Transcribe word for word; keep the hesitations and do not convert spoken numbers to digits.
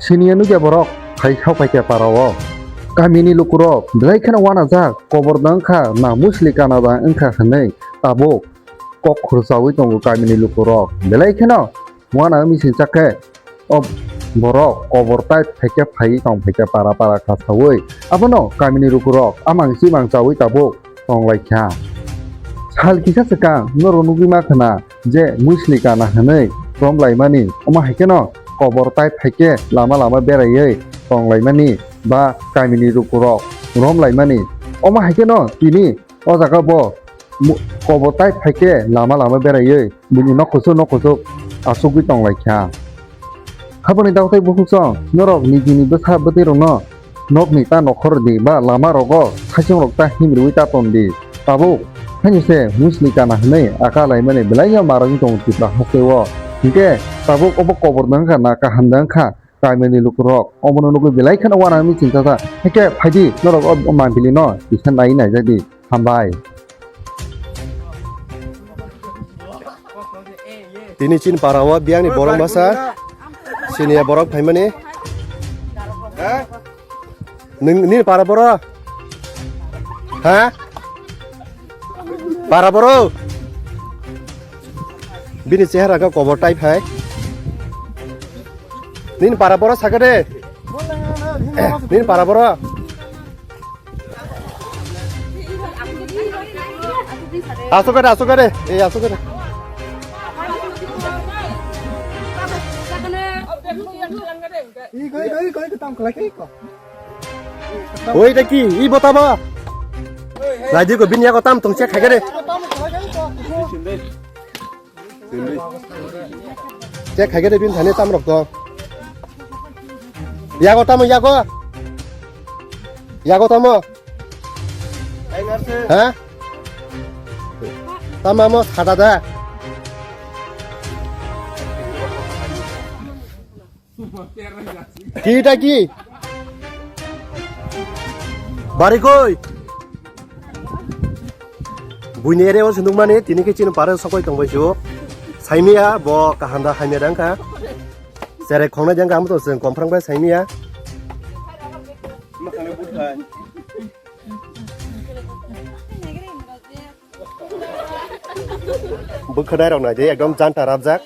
Siniya nukya borok phaikha phaikha para o. Kamini lukurok belai kheno wanajak, kobor da wngkha na musli kana da wngkha hwnwi tabuk kok khursaui tongo kamini lukurok. Belai kheno wana wngwi sinchak khe o borok kobor tai phaikhe phaiwi tong phaikhe para para kha saui. Abono kamini lukurok amang chimang chaui tabuk tong lai kha. Sal kisa swkang norok nugwi ma khna je musli kana hwnwi rom laimani, omo hai kheno kobor tai phaikhe lama lama beraiwi tong laimani ba kamini lukurok rom laimani. Omo hai kheno tini o jaga bo mu-, kobor tai phaikhe lama lama beraiwi bini nok kuchuk nok kuchuk achugwi tong lai kha. Haboni daktai bukhuk song norok nijini bwsa bwtwi rokno nokni ta nokhor di ba lama rogo saichung rok ta himriwi ta ton di. Tabuk haino se musli kana hwnwi aka laimani belai no marwgwi tongo Tripura haste o. Hinkhe tabuk obo kobor da wngkha na kaham da wngkha kamini lukurok omono nugwi belai kheno wanamwi chingsa kha. Hinkhe phaidi norok o mangpili no kisa nai naijak di. Hambai. Tini chini para o biyangni borok masa siniya borok phaimani. Nini para boro? Ha? Para boro? Bini chehara khe kobor tai phai. Nini para boro sakha de. Nini para boro? Asuk de, asuk de. Eh, asuk de. Oi, da ki? I bota ba? Lagi ko bini yago tam tong check khai de. Check khai de bini thani tam rok to. Yago tamo yago. Yago tamo. Ha? Tamo amo sada da. Ki ta ki? Bari koi? Buini ere o sunduk mani tini khe chini pare sokoi tong bai chu. Saimiya bo kahanda hamya dang kha. Sere khongnai jang kha amo to chwng komprang bai saimiya. Bwkhwnai rok nai di ekdom janta rabjak.